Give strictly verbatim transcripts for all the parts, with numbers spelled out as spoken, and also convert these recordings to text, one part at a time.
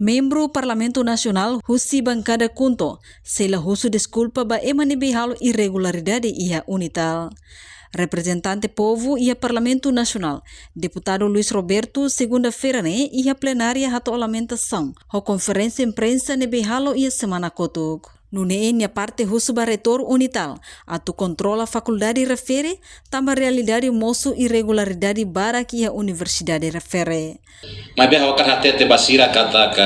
Membru Parlamentu Nasionál husi bankada KHUNTO, sei la husu deskulpa ba ema ne'ebé halo irregularidade iha UNITAL. Reprezentante povu iha Parlamentu Nasionál, Deputadu Luis Roberto, segunda-feira ne'e iha plenária hato'o lamentasaun ho konferénsia imprensa ne'ebé halo iha semana kotuk. Nune'e nia parte husu ba reitór UNITAL atu kontrola fakuldade refere, tanba realidade mosu irregularidade barak iha universidade refere. Maibé ha'u hakarak hatete ba sira katak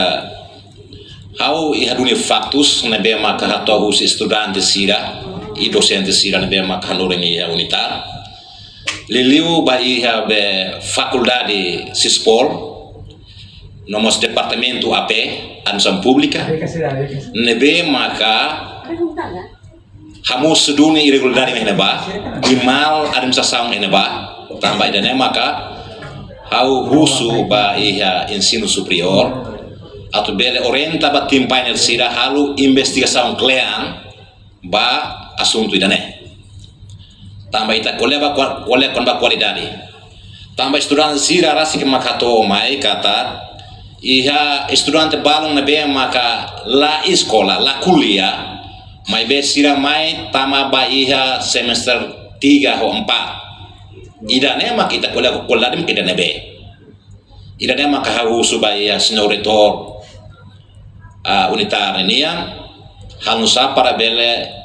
ha'u iha duni faktus ne'ebé maka hato'o husi estudante sira i dosente sira ne'ebé maka hanorin iha UNITAL. Liuliu ba iha be fakuldade SISPOL, no mós departamentu A P, Administrasaun Públika, ne'ebé maka hamosu duni irregularidade iha ne'ebá, i mal administrasaun iha ne'ebá, tanba ida-ne'e maka ha'u husu ba iha ensinu superiór, atu bele orienta ba tim painel sira halo investigasaun kle'an ba asuntu ida-ne'e. Tanba ita ko'alia ba kua-, ko'alia kona-ba kualidade. Tanba estudante sira rasik maka hato'o mai katak iha estudante balun ne'ebé maka la eskola, la ko'alia, maibé sira mai tama ba iha semester tiga ho empat. Ida-ne'e maka ita ko'alia ho kualidade maka ida-ne'ebé. Ida-ne'e maka ha'u husu ba iha señór reitór, ah, UNITAL nian, halo nu'usá para bele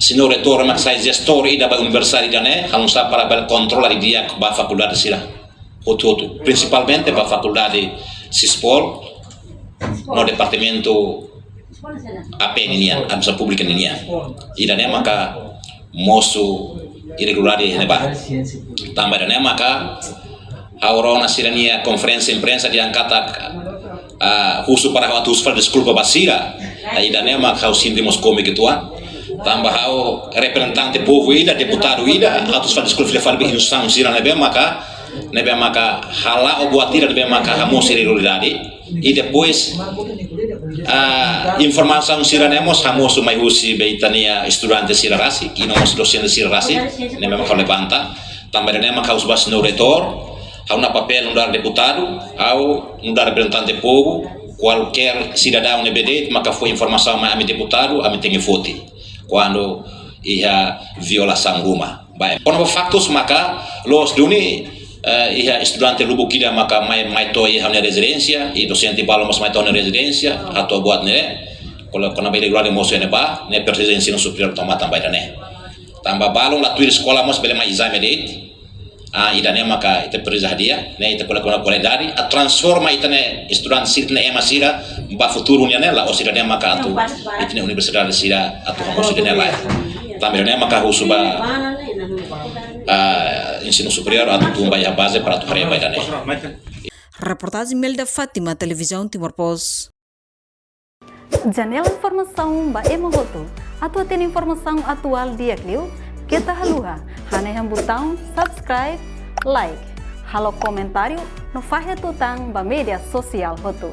señór reitór maka sai jestór ida ba universidade ida-ne'e, halo nu'usá para bele kontrola didi'ak ba fakuldade sira hotu-hotu, prinsipalmente ba fakuldade SISPOL, no departamentu A P ninian, Administrasaun Públika ninian. Ida-ne'e maka mosu irregularidade iha ne'ebá. Tanba ida-ne'e maka ha'u rona sira-nia konferénsia imprensa dehan katak, ah, husu para ha'u atu husu fali deskulpa ba sira. Ah, ida-ne'e maka ha'u sente mós kómiku uitoan. Tanba ha'u reprezentante povu ida, deputadu ida, atu husu fali deskulpa fila fali ba insan sira ne'ebé maka, ne'ebé maka hala'o buat ida ne'ebé maka hamosu irregularidade. I depois, ah, informasaun sira-ne'e mós hamosu mai husi be ita-nia estudante sira rasik, i no mós dosente sira rasik, ne'ebé maka levanta. Tanba ida-ne'e maka husu ba señór reitór, ha'u-nia papél nu'udar deputadu, ha'u nu'udar reprezentante povu, kualkér sidadaun ne'ebé de'it maka fó informasaun mai ami deputadu, ami tenke foti. Kuandu iha violasaun ruma. Baik, kona-ba faktus maka loos duni, eh, iha estudante lubuk ida maka mai, mai to'o iha ha'u-nia rezidénsia, i dosente balun mós mai to'o ha'u-nia rezidénsia, hato'o buat ne'e, kona-, kona-ba irregularidade mosu iha ne'ebá, ne'e presiza ensinu superiór toma tanba ida-ne'e. Tanba balun la tuir eskola mós bele mai ezame de'it. Ah, ida-ne'e maka ita presiza hadi'a, ne'e ita ko'alia kona-ba kualidade, atu transforma ita-nia estudante sira, ita-nia ema sira, ba futuru nian ne'e, la'ós ida-ne'e maka atu ita-nia universidade sira atu hamosu ida-ne'e lae. Tanba ida-ne'e maka husu ba, ah, ensinu superiór atu tun ba iha baze para atu haree ba ida-ne'e. Reportajen Melda Fátima, Televizaun Timor Post. Janela informasaun ba ema hotu. Atu hatene informasaun atuál di'ak liu, keta haluha hanehan butaun subscribe, like, halo komentáriu no fahe tutan ba média sosiál hotu.